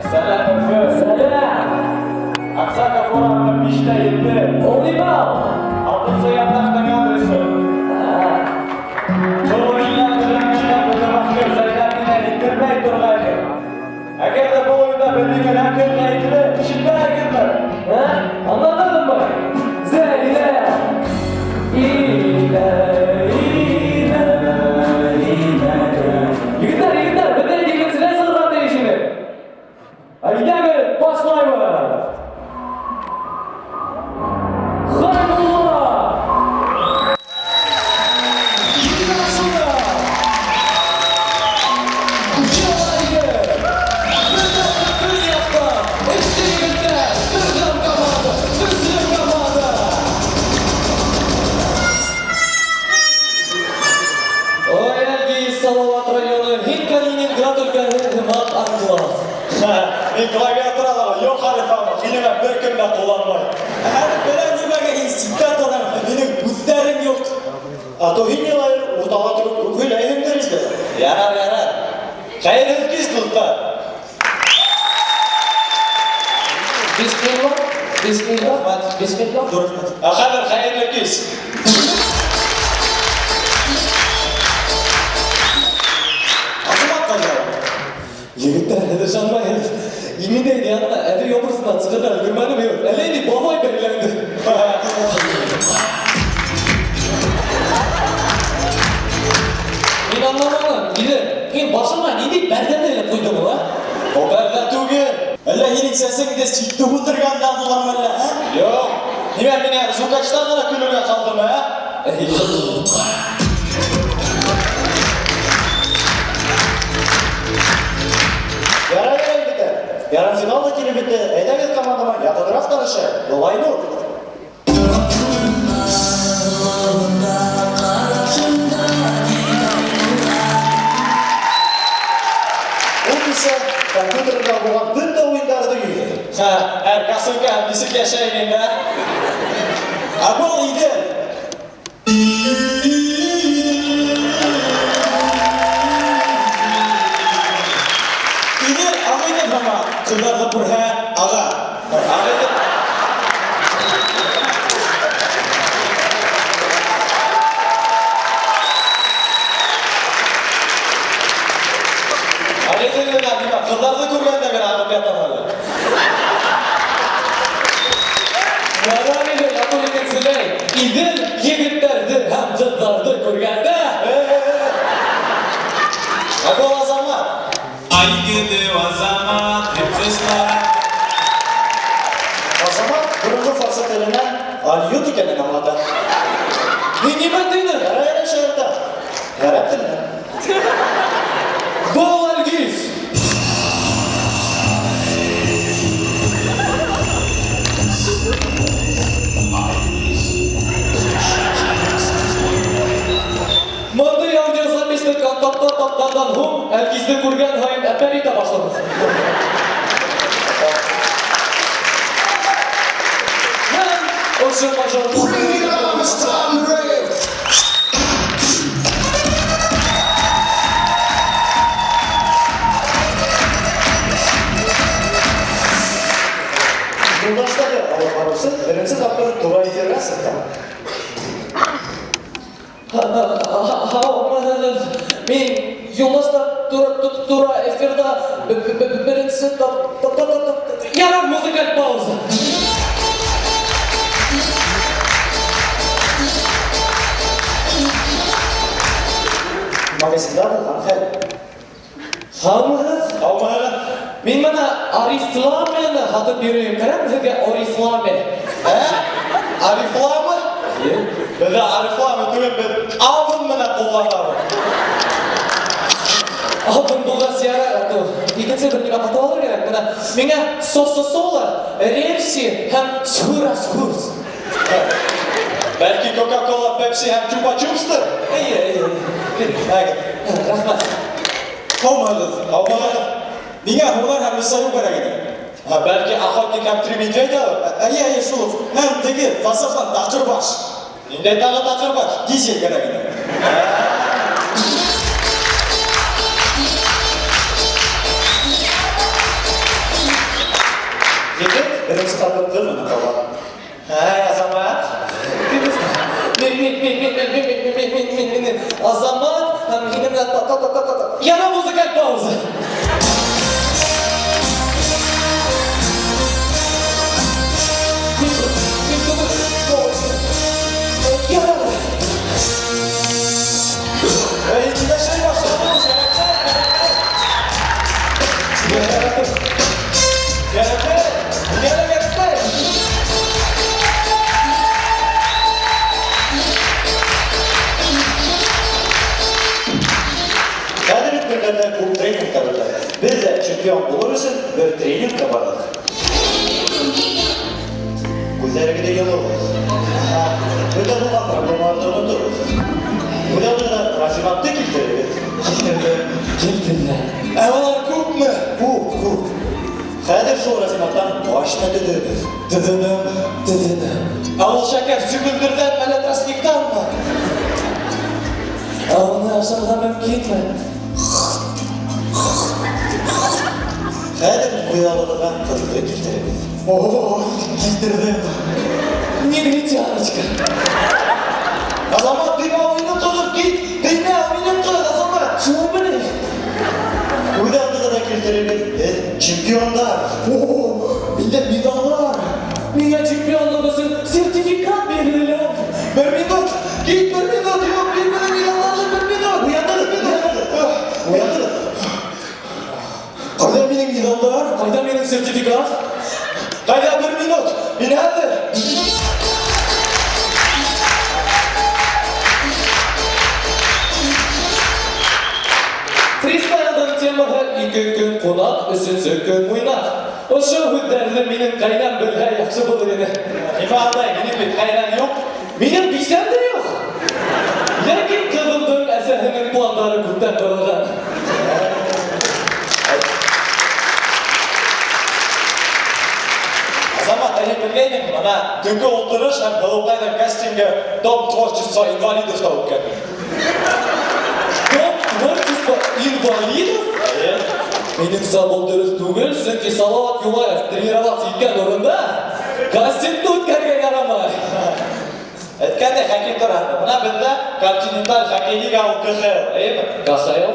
Сәләм, Өфө! Сәләм! Аксаков урамы 5-тә 7. Волейбол! Алтынсы ятаҡтың адресы. Был уйында теләнчеләр бөтә Зәйнәп мине һиҙҙермәй торғайны. Әгәр ҙә был уйында беҙҙең кем ғәйепле, ишетмәһегеҙме? Ә? Аңлатырмынмы? Зәйнәп! Илә, илә, илә. Егеттәр, егеттәр, беҙҙә икенселәй сығырға тейеш ине. Әйҙәгеҙ, башлайбыҙ! Хайбулла! Динасуна! Йылайгер! Беҙҙең көньяҡта эшсе егеттәр, берҙәм команда, көслө команда! Ой, Әлгиз, Салават районы, һин Калининград өлкәһе һымаҡ анклав. Мин клавиатурала юҡ хәреф Һинеңә бер кем дә ҡулланмай. Әле белә нимәгә һин ситтә торам, минең күҙҙәрем юҡ. А то һин Йылайыр уртала тороп күп һөйләйһеңдер инде. Ярар, ярар. Хәйерле кис, дуҫтар. Бисмилла, бисмилла, бисмилла. Ә хәҙер хәйерле кис. Азамат ҡайҙа? Егеттәр, әле ышанмайһығыҙ. Иминдәй янына әҙер образынан сығырға өлгөрмәнем юҡ. Әллә ни бабай бәйләнде. Мин аңламаным, Иле, һин башыңа ниндәй пәрҙәне элеп ҡуйҙың, а? Ул пәрҙә түгел. Әллә һинең сәсеңде ситте һүндергән яҙҙылармы әллә, ә? Юҡ. Нимә миңә звукачтан ғына көлөргә ҡалдымы, ә? Ярай, ярай, егеттәр. Ярымфинал да килеп етте. Әйҙәгеҙ командама яҡыныраҡ танышайыҡ. Был Айнур. Ул кисә компьютерында булған бөтә уйындарҙы йыйҙы. Ха, һәр косынка һәм нисек йәшәй инде, ә? Ә был Иҙел. Иҙел Ағиҙел һымаҡ, ҡыҙҙарҙы күрһә, аға. Ағиҙел. Ағиҙел генә нимә, ҡыҙҙарҙы күргәндә генә ағып ятам әле. Ярар ине, матур икенселәй. Иҙел егеттәрҙе һәм ҡыҙҙарҙы күргәндә. Ә был Азамат. Ай гиде Азамат, Азамат боронғо фарсы теленән алйот икәнен аңлата. Мин нимә тинем? Ярай, ярай, шаярта. Ғәрәп теленән. Был Әлгиз. Мондый аудиозаписьты контактта тапҡандан һуң Әлгизде күргән һайын әпәр итә башланы. Һәм ошо мажор It's time to rave. Юлдаштағы алып барыусы беренсе тапҡыр тура эфирға сыҡты. Һаумыһығыҙ. Мин Юлдаштар тура эфирҙа беренсе Ярар, музыкаль пауза. Магазинда булған хәл. Һаумыһығыҙ. Һаумыһығыҙ. Мин бына Орифламены һатып йөрөйөм. Кәрәкме һеҙгә Орифламе? Ә? Орифламе? Беҙҙә Орифламе түгел, беҙ Авон менән ҡулланабыҙ. Авон булғас ярар, а то икенсе бер нимә һатып алыр кәрәк. Бына миңә Сосо-Сола, Рерси һәм Сурас-Курс. Бәлки Кока-Кола, Пепси һәм Чупа-Чупстыр? Эйе, эйе. Әгәр. Рәхмәт. Һаумыһығыҙ. Һаумыһығыҙ. Миңә һунар һәм Лесоруб кәрәк ине. Ха, бәлки Охотник һәм Три медведя? Эйе, эйе, шул уҡ. Һәм теге Фасафтан таҡыр баш. Ниндәй тағы таҡыр баш? Дизель кәрәк ине. Беренсе тапҡыр ҡыҙ менән ҡалған. Әй, Азамат. Мин, мин, мин, мин, мин, мин, мин, мин, мин, мин, мин, Азамат, һәм һинең та та та та та. Яна музыкаль пауза. Мин, мин түгел. Яна. Әй, ниндәй башланды ул, кәрәкмәй, кәрәкмәй. Кәрәкмәй, миңә лә кәрәкмәй. Хәҙер бит көндәрҙә күп тренингтар үтә. Беҙ ҙә чемпион булыр өсөн бер тренингка барҙыҡ. Күҙҙәрегеҙҙе йомоғоҙ. Бөтә булған проблемаларҙы онотоғоҙ. Күҙ алдығыҙға Рафинатты килтерегеҙ. Килтерҙем, килтерҙем. Ә улар күпме? Күп, күп. Хәҙер шул Рафинаттан башня төҙөгөҙ. Төҙөнөм. Төҙөнөм. Ә ул шәкәр сөгөлдөрҙән әллә тростниктанмы? Ә уны ашарға мөмкинме? Хәҙер күҙ алдығыҙға ҡыҙҙы килтерегеҙ. О, килтерҙем. Негритяночка. Азамат, теймә, ул минең ҡыҙым, кит. Теймә, ул минең ҡыҙ, Азамат. Шул белән. Күҙ алдығыҙға килтерегеҙ, һеҙ чемпиондар. О, миндә медалдар. Миңә чемпионлыҡ өсөн сертификат бирҙеләр. Бер минут, кит, бер минут, юҡ, мин бының медалдарын бер минут. Уянығыҙ, уянығыҙ. Уянығыҙ. Ҡайҙа минең медалдар? Ҡайҙа минең сертификат? Ҡайҙа бер минут? Мин хәҙер. Фристайлдың темаһы ике көн ҡунаҡ, өсөнсө көн муйнаҡ. Ошо һүҙҙәрҙе минең ҡәйнәм белһә яҡшы булыр ине. Нимә андай, минең бит ҡәйнәм юҡ. Минең бисәм дә юҡ. Ләкин ҡыҙымдың әсәһенең пландары күптән ҡоролған. Азамат, әле белгәйнең, бына төнгө ултырыш һәм Һылыуҡайҙың кастингы Дом творчества инвалидовта үткән. Дом творчества инвалидов? Әйе. Минеңсә, был дөрөҫ түгел, сөнки Салават Юлаев тренироваться иткән урында кастингты үткәрергә ярамай. Әйткәндәй, хоккей тураһында. Бына беҙҙә континенталь хоккей лига ул КХЛ, әйеме? КХЛ?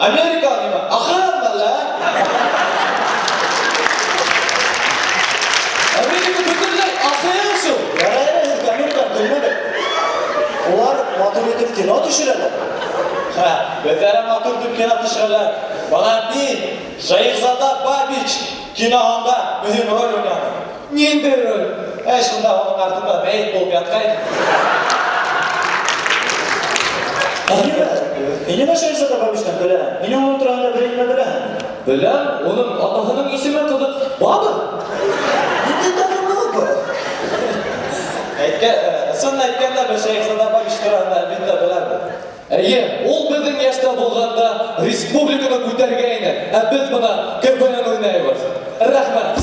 Америка нимә? АХЛ әллә? Америка бөтөнләй АХЛ шул. Ярай әле һеҙ Американы көлмәгеҙ. Улар матур итеп кино төшөрәләр. Ха, беҙҙә лә матур итеп кино төшөрәләр. Бына мин Шәйехзада Бабич киноһында мөһим роль уйнаным. Ниндәй роль? Әй, шунда уның артында мәйет булып ятҡайным. Нимә? Һин нимә Шәйехзада Бабичтан көләһең? Һин уның тураһында берәй нимә беләһеңме? Беләм, уның атаһының исеме ҡыҙыҡ Баба. Ниндәй тағы Баба? Әйткән, ысын әйткәндә, беҙ Шәйехзада Бабич тураһында әлбиттә беләбеҙ. Эйе, ул беҙҙең йәштә булғанда республиканы күтәргәйне, ә беҙ бына КВН уйнайбыҙ. Рәхмәт.